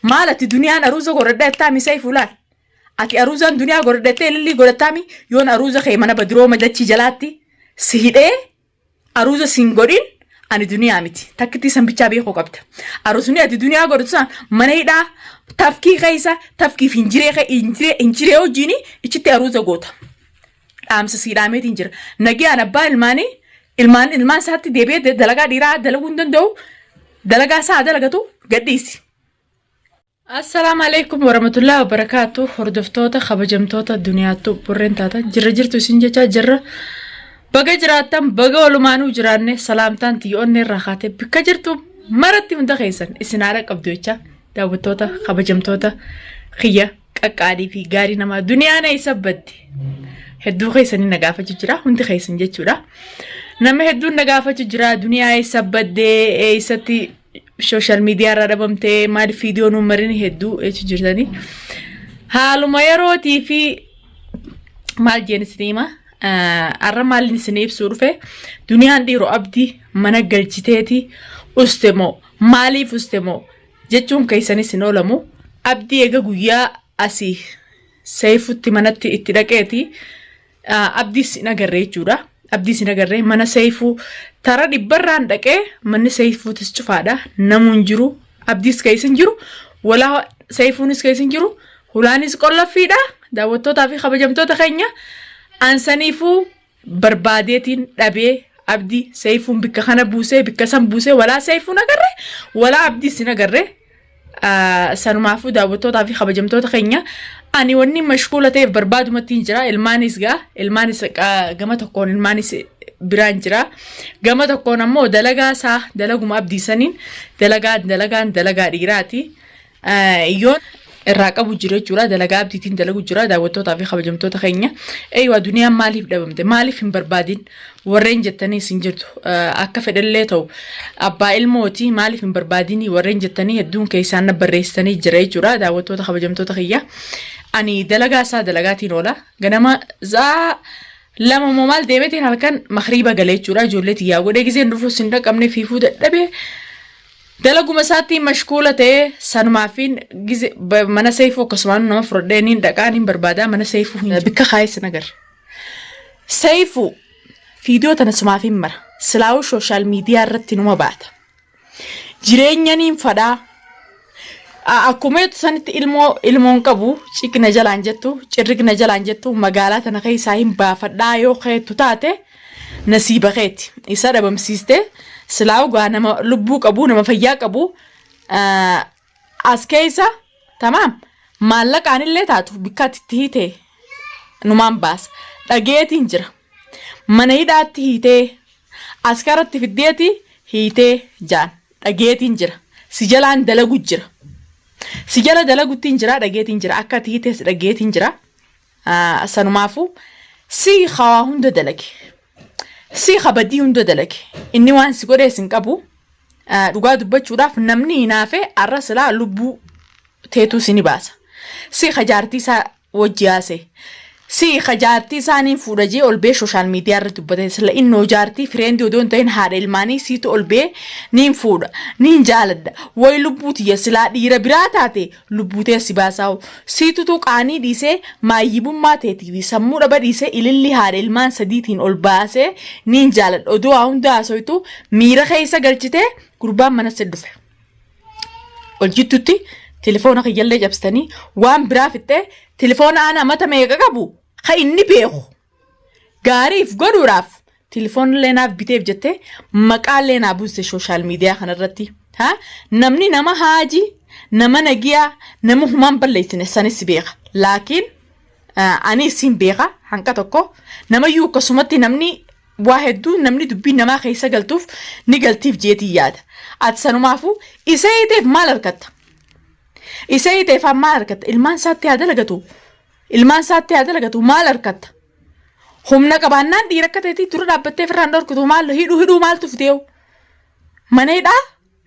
Maal ati duniyaan aruuza godhadha jettaa mi Seeyfuu laal? Ati aruuzaan duniyaa godhadha jettee ilillii godhattaa mi? Yoon aruuza kee mana badirooma dachii jalaatti si hidhee aruuza sin godhin ani duniyaa miti. Takkittii san bichaa beekuu qabda. Aruusni ati duniyaa godhatu san mana hidhaa tafkii keessa tafkiif hin jiree hin jiree wajjin ichitti aruuza goota. Dhaamsa sii dhaameetiin jira. Nagiyaan abbaa ilmaanii ilmaan ilmaan isaatti deebi'ee dalagaa dhiiraa dalaguu hin danda'u. Dalagaa isaa haa dalagatu gadhiisi. Assalaamu alaikum warahmatullahi wabarakaatu. Hordoftoota kabajamtoota duniyaattu burreen taatan jirra jirtu isin jechaa jirra. Baga jiraattan baga walumaanuu jiraanne salaamtaan tiyya onnee irraa kaatee bikka jirtu maratti hunda keessan isin haadha qabdu jecha daawwattoota kabajamtoota kiyya qaqqaalii fi gaarii namaa duniyaan eessa badde hedduu keessanii na gaafachuu jira hundi keessan jechuudha. Nama hedduun na gaafachuu jira duniyaa eessa badde eessatti sooshaal miidiyaa irraa dhabamtee maaliif viidiyoo nuun marin hedduu jechuu jirtanii. Haaluma yerootii fi maal jeen isin hima har'a maaliin isin ibsuu dhufe duniyaan dhiiroo abdii mana galchiteeti uste moo maaliif uste moo jechuun keessanis hin oolamu abdii eega guyyaa asii seefutti manatti itti dhaqeeti abdiis hin agarre jechuudha. Abdiis hin agarre mana seefuu tara dhibbarraan dhaqee manni seefuutis cufaadha namuu hin jiru abdiis keessa hin jiru walaa seefuunis keessa hin jiru hulaanis qolloffiidha daawwattootaa fi kabajamtoota keenya ansaniifuu barbaadeetiin dhabee abdii seefuun bikka kana buusee bikka san buusee walaa seefuun agarre walaa abdiis hin agarre. Sanumaafuu daawwattootaa fi kabajamtoota keenya ani wanni mashkuula ta'eef barbaadumatti hin jira. Ilmaanis gaa ilmaanis gama tokkoon ilmaanis biraan jira. Gama tokkoon ammoo dalagaa isaa dalaguma abdiisaniin dalagaa dalagaan dalagaa dhiiraati. Yoon irraa qabu jira jechuudha. Dalagaa abdiitiin dalagu jira daawwattootaa fi kabajamtoota keenya. Eeywa duniyaan maaliif dhabamte? Maaliif hin barbaadin? Warreen jettanii isin jirtu. Akka fedhellee ta'u abbaa ilmooti maaliif hin barbaadin? Warreen jettanii hedduun keessaan na barreessitanii jira jechuudha. Daawwattoota kabajamtoota kiyya. Ani dalagaa isaa dalagaatiin oola. Ganama zaa 2 moo maal deemeetiin halkan makriiba galee jechuudha. Ijoollee tiyyaa godhee gizeen dhufuus hin dhaqqabne fiifuu dadhabee. Dalaguma isaatti mashkuula ta'ee sanumaafin gize mana seeyfuu akkasumaan nama fudhadhee niin dhaqaa niin barbaadaa mana seeyfuu hin bikka kaayee sin agarre. Seeyfuu fiidiyoo tana sumaafin mara silaa'uu sooshaal miidiyaa irratti numa baata. Jireenya niin fadhaa. Akkuma jettu sanitti ilmoo ilmoon qabu ciqna jalaan jettu cirriqna jalaan jettu magaalaa tana keessaa hin baafadhaa yoo keettu taate nasiiba keeti isa dhabamsiiste silaa ugaa nama lubbuu qabu nama fayyaa qabu as keessa tamaam maallaqaan illee taatu bikkaatti itti hiite numaan baasa dhageetiin jira mana hidhaatti hiitee askaratti fiddeeti hiitee jaan dhageetiin jira si jalaan dalagu jira si jala dalaguttiin jira dhageetiin jira akka ati hiitees dhageetiin jira. Sanumaafuu si hawaa hunda dalage. Si kabadii hunda dalage. Inni waan si godhees hin qabu. Dhugaa dubbachuudhaaf namni hinaafe arra silaa lubbuu teetuu si ni baasa. Si jaartii isaa wajji haase. Si jaartii isaa niin fuudha jee ol bee sooshaal miidiyaa irratti dubbate. Sila innoo jaartii fireendii odoo hin ta'in haadha ilmaanii siitu ol bee niin fuudha. Niin jaaladha. Wayi lubbuu tiyya silaa dhiira biraa taate Lubbuu tee si baasaahu. Siitutu qaanii dhiisee maayyibummaa teetii fi sammuu dhaba dhiisee ilillii haadha ilmaan sadiitiin ol baasee niin jaaladha odoo waa hunda haasoytu miira keessa galchitee gurbaan mana si dhufe. Ol jidduutti telefoona kiyyallee cabsitanii waan biraa fixxee telefoona aan amata meeqa qabu ka inni beeku. Gaariif godhuudhaaf telefoonillee naaf biteef jettee maqaallee naa buuste sooshaal miidiyaa kanarratti. Ha? Namni nama haaji, nama nagiyaa, nama humaan balleessine sanis beeka. Laakiin ani isin beeka hanqa tokko namayyuu akkasumatti namni waa hedduu namni dubbii namaa keessa galtuuf ni galtiif jeetii yaada. Ati sanumaafuu isa hiiteef maal argatta? Isa hiiteef maal argatta? Ilmaan isaatti haa dalagatu. Ilmaan isaatti haa dalagatu maal arkatta? Humna qabaannaan dhiira akka ta'etti dura dhaabbattee ofirraa hin dhorkitu maal hidhuu hidhuu maaltu fide hoo? Mana hidhaa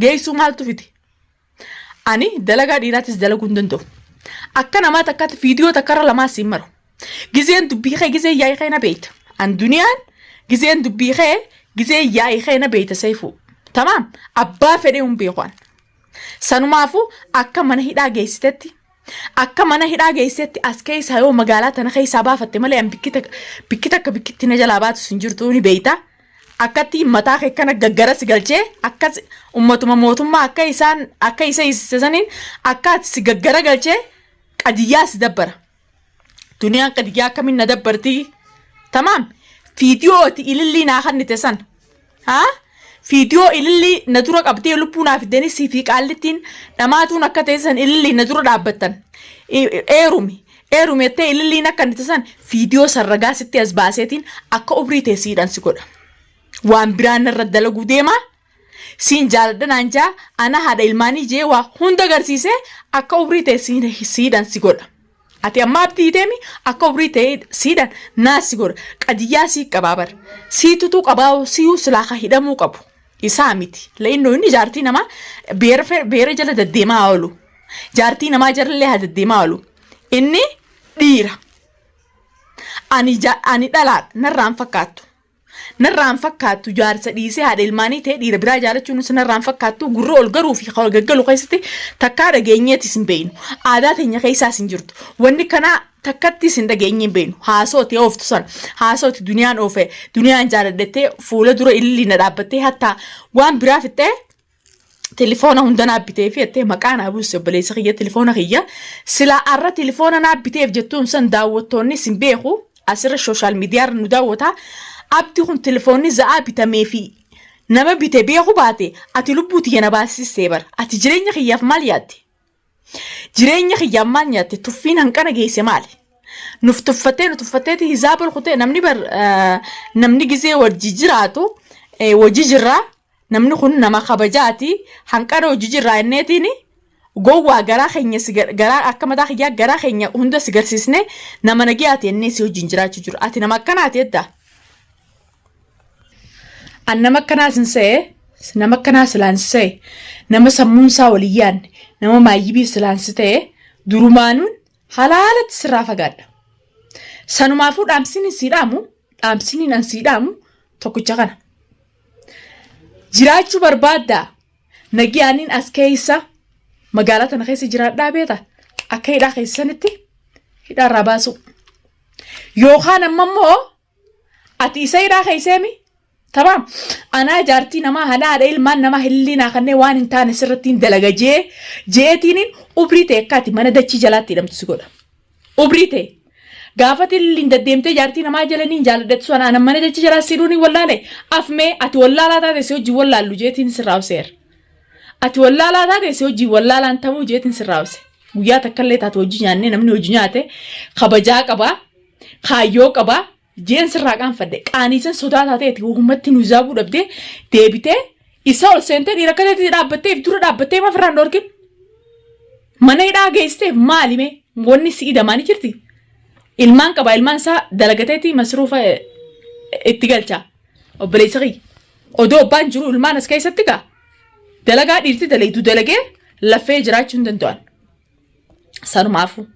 geessuu maaltu fide? Ani dalagaa dhiiraatis dalaguu hin danda'u. Akka namaa takkaatti viidiyoo takkarra lamaa siin maru. Gizeen dubbii kee gizeen yaa'ii kee na beekta. An duniyaan gizeen dubbii kee gizeen yaa'ii kee na beekta seefuu. Tamaam abbaa fedhee hin beeku an. Sanumaafuu akka mana hidhaa geessitetti akka mana hidhaa geessetti as keessaa yoo magaalaa tana keessaa baafatte malee an bikki takka bikki takka bikkitti na jalaa baatu sin jirtu ni beeyta. Akkatti mataa kee kana gaggara si galchee akkas ummatuma mootummaa akka isaan akka isa hiisisaniin akka ati si gaggara galchee qadiyyaa si dabbara. Duniyaan qadiyyaa akkamiin na dabbarti? Tamaam. Fiidiyoo ati ilillii naa kannite san. Haa? Fiidiyoo ilillii na dura qabdee lubbuu naa fiddanii sii fi qaallittiin dhamaatuun akka ta'e san ilillii na dura dhaabbattan. Eerumi. Eerumi jettee ililliin akka inni san fiidiyoo san ragaa sitti as baaseetiin akka umrii tee siidhan si godha. Waan biraa narra dalaguu deemaa. Siin jaaladha naan jaa ana haadha ilmaanii jee waa hunda agarsiisee akka umrii tee siidhan si godha. Ati amma abdii deemi akka umrii tee siidhan naa si godha. Qadiyyaa sii qabaa bar. Sii tutuu qabaa siyuu silaa ka hidhamuu qabu. Isaa miti. La'innoo inni jaartii namaa beera jala deddeemaa oolu. Jaartii namaa jalallee haa deddeemaa oolu. Inni dhiira. Ani ani dhalaadha narraan fakkaattu. Narraan fakkaattu jaarsa dhiisee haadha ilmaanii ta'e dhiira biraa jaalachuunis narraan fakkaattu gurra ol garuu fi ol gaggalu keessatti takkaa dhageenyeetis hin beeknu. Aadaa teenya keessaas hin jirtu. Wanni kanaa takkattis hin dhageenye hin beeknu. Haasooti ooftu san haasooti duniyaan oofe duniyaan jaaladhattee fuula dura ilillii na dhaabbattee hattaa waan biraa fixxee Tilifoona hunda naa biteefi jettee maqaa naa buuste obboleessa kiyya tilifoona kiyya silaa arra tilifoona naa biteef jettuun san daawwattoonni sin beeku asirra sooshaal miidiyaarra nu daawwata abdi kun tilifoonni za'aa bitameefi nama bite beeku baate ati lubbuu tiyya na baasistee bar ati jireenya kiyyaaf maal yaadde Jireenya kiyyaaf maal nyaatte? Tuffiin hanqana geesse maali? Nuf tuffattee nu tuffatteeti hizaaba ol kutee namni bar namni gizee wajji jiraatu wajji jirraa namni kun nama kabajaati hanqana wajji jirraa inneetiin gowwaa garaa keenya si garaa akka mataa kiyyaa garaa keenya hunda si garsiisne nama nagiyaati innee si wajjin jiraachuu jiru ati nama akkanaati eddaa. An nama akkanaa sin se'e, nama akkanaa silaan si se'e, nama sammuun isaa wal hin yaadne, nama maayyibii silaan si ta'e, durumaanuun halaalatti sirraa fagaadha. Sanumaafuu dhaamsiniin sii dhaamu, dhaamsiniin an sii dhaamu tokkicha kana. Jiraachuu barbaaddaa? Nagiyaaniin as keessa magaalaa tana keessa jiraadhaa beeta? Akka hidhaa keessanitti hidhaarraa baasuu. Yookaan amma immoo Ati isa hidhaa keesseemi? Tamaam. Anaa jaartii namaa haadha haadha ilmaan namaa hillinaa kanneen waan hin taane sirratti hin dalaga jee jeetiiniin ubrii ta'e akka ati mana dachii jalaatti hidhamtu si godha. Ubrii ta'e. Gaafa tilliin deddeemtee jaartii namaa jala niin jaaladhattu sana ana mana dachii jalaa si hidhuun wallaale afmee ati wallaalaa taate si hojii wallaallu jeetiin sirraa obseera. Ati wallaalaa taate si hojii wallaalaan ta'uu jeetiin sirraa obse. Guyyaa takkallee taate hojii nyaannee namni hojii nyaate kabajaa qabaa. Kaayyoo qaba jeen sirraa qaanfadhe qaaniisan sodaa taateeti ummatti nu zaabuu dhabdee deebitee isa ol seentee dhiira akka ta'etti dhaabbattee if dura dhaabbattee maaf irraa hin dhorkin mana hidhaa geessiteef maali mee wanni si idamaa ni jirti ilmaan qaba ilmaan isaa dalagateeti masruufa itti galcha obboleessa kiyya odoo abbaan jiru ilmaan as keessatti gaa dalagaa dhiirti dalaydu dalagee lafee jiraachuu hin danda'an sanumaafuu.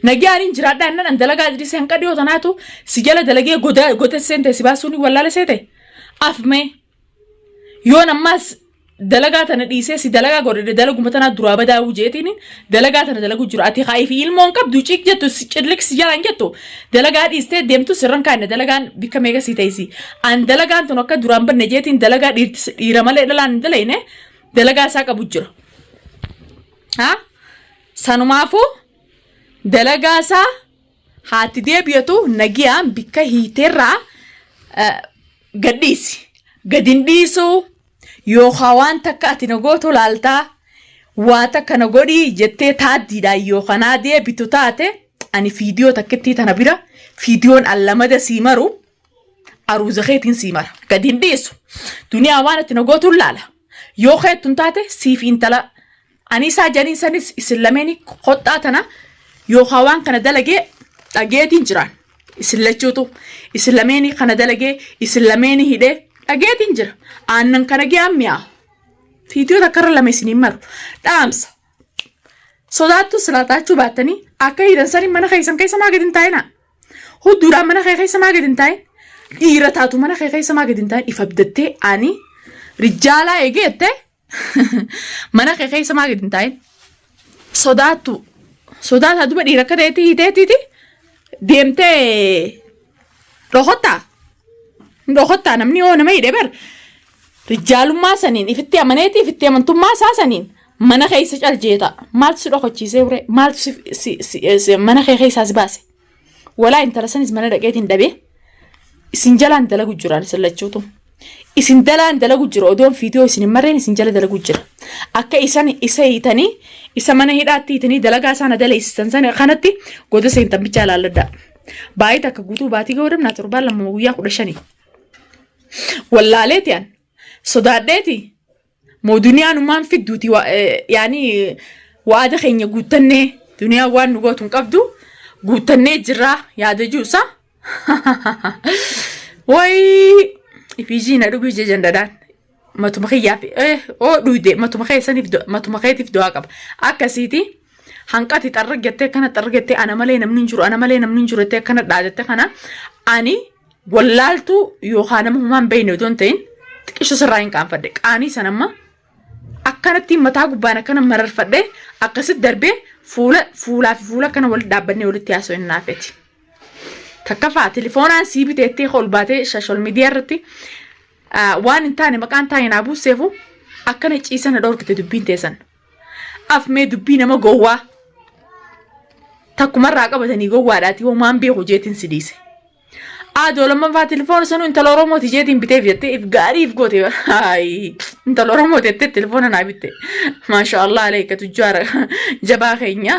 Nagayaan hin jiraadhaa innan an dalagaa dhiise hanqa dhiyoo tanaatu si jala dalagee goda goda seente si baasuun hin wallaale seete afmee yoon ammaas dalagaa tana dhiisee si dalagaa godhadhe dalaguma tanaa duraa badaa'uu jeetiin dalagaa tana dalaguu jiru ati haa'ii fi ilmoon qabdu ciik jettu si cirlik si jalaan jettu dalagaa dhiistee deemtu sirran kaanne dalagaan bikka meeqa si teessi an dalagaan tun akka duraan banne jeetiin dalagaa dhiirti dhiira malee dhalaan hin dalayne dalagaa isaa qabu jira. Haa sanumaafuu dalagaa isaa haati deebiyatu nagiyaan bikka hiiteerraa gadhiisi. Gad hin dhiisuu yookaan waan takka ati na gootu laaltaa waa takka na godhii jettee taaddiidhaan yookaan naa deebitu taate ani fiidiyoo takkittii tana bira fiidiyoon an lamada sii maru aruuza keetiin sii mara. Gad hin dhiisu. Duniyaa waan ati na gootu laala. Yoo keettun taate siif intala Ani isaa janiin sanis isin lameeni koxxaa tana yookaan waan kana dalagee dhageetiin jiraan. Isin lachuutu isin lameeni kana dalagee isin lameeni hidhee dhageetiin jira. Aannan kana giyaan mi'aawu. Fiidiyoo takkarra lama isiniin maru. Dhaamsa. Sodaattuu silaa taachuu baattanii akka hidhan sanii mana keessan keessa maa gadi hin taa'inaa. Hudduudhaan mana kee keessa maa gadi hin taa'in? Dhiira taatu mana kee keessa maa gadi hin taa'in? If abdattee ani rijjaalaa eegee jettee Mana kee keessa maa gadi hin taa'in? Sodaattu. Sodaataa duba dhiira akka ta'etti hiiteetiiti deemtee dhokottaa. Hin dhokottaa namni yoo nama hidhe bar rijaalummaa saniin ifitti amaneeti ifitti amantummaa isaa saniin mana keessa caljeeta. Maaltu si dhokochiisee ture? Maaltu si mana kee keessaa si baase? Walaa intala sanis mana dhaqeetiin dhabee isin jalaan dalagu jiraan isin lachuutu. Isin dalaan dalagu jira odoon fiidiyoo isin hin marreen isin jala dalagu jira. Akka isan isa hiitanii isa mana hidhaatti hiitanii dalagaa isaan adaleessisan sana kanatti goda seentan bichaa ilaalladhaa. Baay'ee takka guutuu baatii ga'uu dabnaa torbaan lama guyyaa 15. Wallaaleeti an sodaadheeti Moo duniyaan umaan fidduuti yaani waada keenya guuttannee duniyaan waan nu gootu hin qabdu guuttannee jirraa yaada juusa. Wayii ifiijii na dhugii jejan dhadhaan matuma kiyyaaf oo dhuyde matuma keessaniif matuma keetiif du'aa qaba. Akkasiiti hanqati xarra jettee akkana xarra jettee ana malee namni hin jiru ana malee namni hin jiru jettee akkana dhaadatte kana ani wallaaltuu yookaan nama humaa hin beekne otoo hin ta'in xiqqisho sirraa hin qaanfadhe. Qaanii san amma akkanatti mataa gubbaan akkana mararfadhe akkasitti darbee fuula fuulaa fi fuula akkana walitti dhaabbannee walitti haasoo hin naafeti. Takkaffaa telefoonaan sii biteettee ol baatee social miidiyaa irratti waan hin taane maqaan taane naa buusseefu akkana ciisa na dhorkite dubbiin teessan. Afmee dubbii nama gowwaa takkumarraa qabatanii gowwaadhaati homaan beeku jeetiin si dhiise. Aadoo lammaffaa telefoona sanuu intala Oromooti jeetiin biteef jettee if gaarii if goote. Hayi intala Oromooti jettee telefoona naa bitte. Maasha Allah aleeka tujjaara jabaa keenya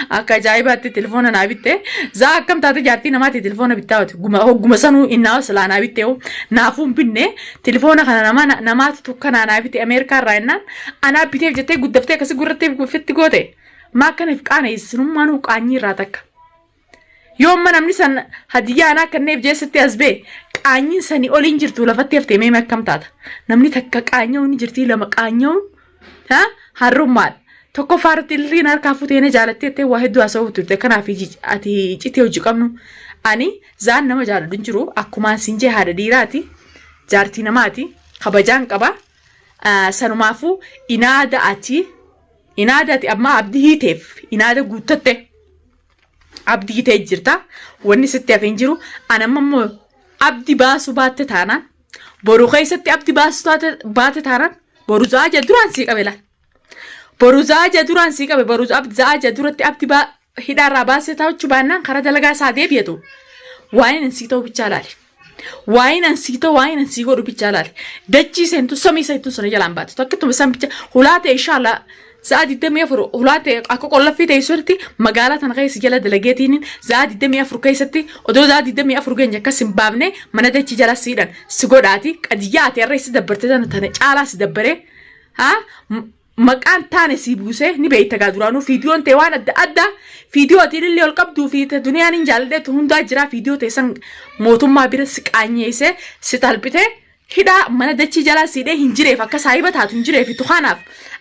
akka ajaa'ibaatti telefoona naa bitte. Zaa akkam taate jaartii namaati telefoona bittaa hooti. Guma hogguma sanuu innaa silaa naa bitte hoo naafuu hin binne telefoona kana nama namaatu tukkanaa naa bitte Ameerikaa irraa innaan anaa biteef jettee guddaftee akkasi gurratti fitti goote. Maa akkana if qaaneessinummaanuu qaanyii irraa takka. Yoo amma namni san hadiyyaa anaa kenneef jee sitti as bee qaanyiin sanii oliin jirtu lafatti haftee mee akkam taata? Namni takka qaanya'uun ni jirtii lama qaanya'uun ha harrummaadha. Tokkoffaa irratti ilriin harkaa futee na jaalattee jettee waa hedduu haasa'uu turte. Kanaaf ati iccitii hojii qabnu. Ani zaan nama jaaladhu hin jiru akkumaan siin jee haadha dhiiraati jaartii namaati kabajaan qaba. Sanumaafuu inaada ati inaada ati ammaa abdii hiiteef inaada guuttatte. Abdii ta'e jirta. Wanni sitti hafe hin jiru. Ani amma immoo abdi baasuu baatte taanaan boru keessatti abdi baasuu baate taanaan boru za'aa ja'a duraan sii qabe laal. Boru za'aa ja'a duraan sii qabe boru za'aa ja'a duratti abdi hidhaarraa baasee taa'achuu baannaan karaa dalagaa isaa deebi'atu. Waa'een an sii ta'u bichaa laali. Waa'een an sii ta'u waa'een an sii godhu bichaa laali. Dachii seentu samii seentu sana jalaan baatu. Takkituma san bicha hulaa ta'e inshaalla sa'a 24 hulaa ta'e akka qollaffii ta'e sirriitti magaalaa tana keessa jala dalageetiin sa'a 24 keessatti odoo sa'a 24 keenya akkas hin baafne mana dachii jala siidhan si godhaati qadiyyaa ati har'a si dabbarte tana tana caalaa si dabbaree haa maqaan taane sii buusee ni beekta gaa duraanuu fiidiyoon ta'e waan adda addaa fiidiyoo ati illee ol qabduu fi ta duniyaan hin jaalladheetu hundaa jira fiidiyoo ta'e san mootummaa bira si qaanyeessee si talphite hidhaa mana dachii jalaa siidhee hin jireef akka saahiba taatu hin jireef tukaanaaf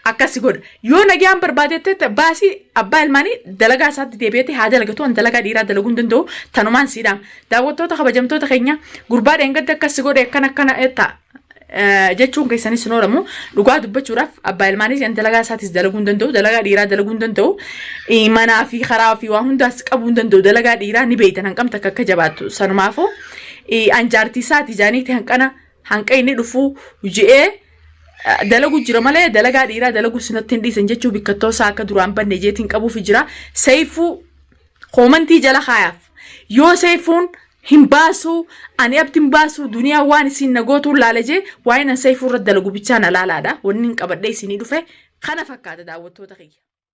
akkas si godha yoo nagaan barbaadeette baasii abbaa ilmaanii dalagaa isaatti deebi'eeti haa dalagatu an dalagaa dhiiraa dalaguu hin danda'u tanumaan siidhaam daawwattoota kabajamtoota keenya gurbaa dheengadda akkas si godhe akkana akkana ta'a jechuun keessanis hin oolamu. Dhugaa dubbachuudhaaf abbaa ilmaanis yan dalagaa isaatis dalaguu hin danda'u, dalagaa dhiiraa dalaguu hin danda'u, manaa fi karaa fi waa hundaas qabuu hin danda'u. Dalagaa dhiiraa ni beeytan hanqam takka akka jabaattu. Sanumaafuu an jaartii isaati jaaniiti hanqana hanqa inni dhufuu je'ee dalagu jira malee dalagaa dhiiraa dalaguu sinatti hin dhiisan jechuu bikkattoo isaa akka duraan banne jeetiin qabuufi jira. Seeyfuu koomantii jala kaayaaf. Yoo seeyfuun hin baasuu ani abdi hin baasuu duniyaa waan isin na gootuun laala jee waa'een an seeyfuu irra dalagu bichaa na laalaadha wanni hin qabadhee isinii dhufe kana fakkaata daawwattoota kiyya.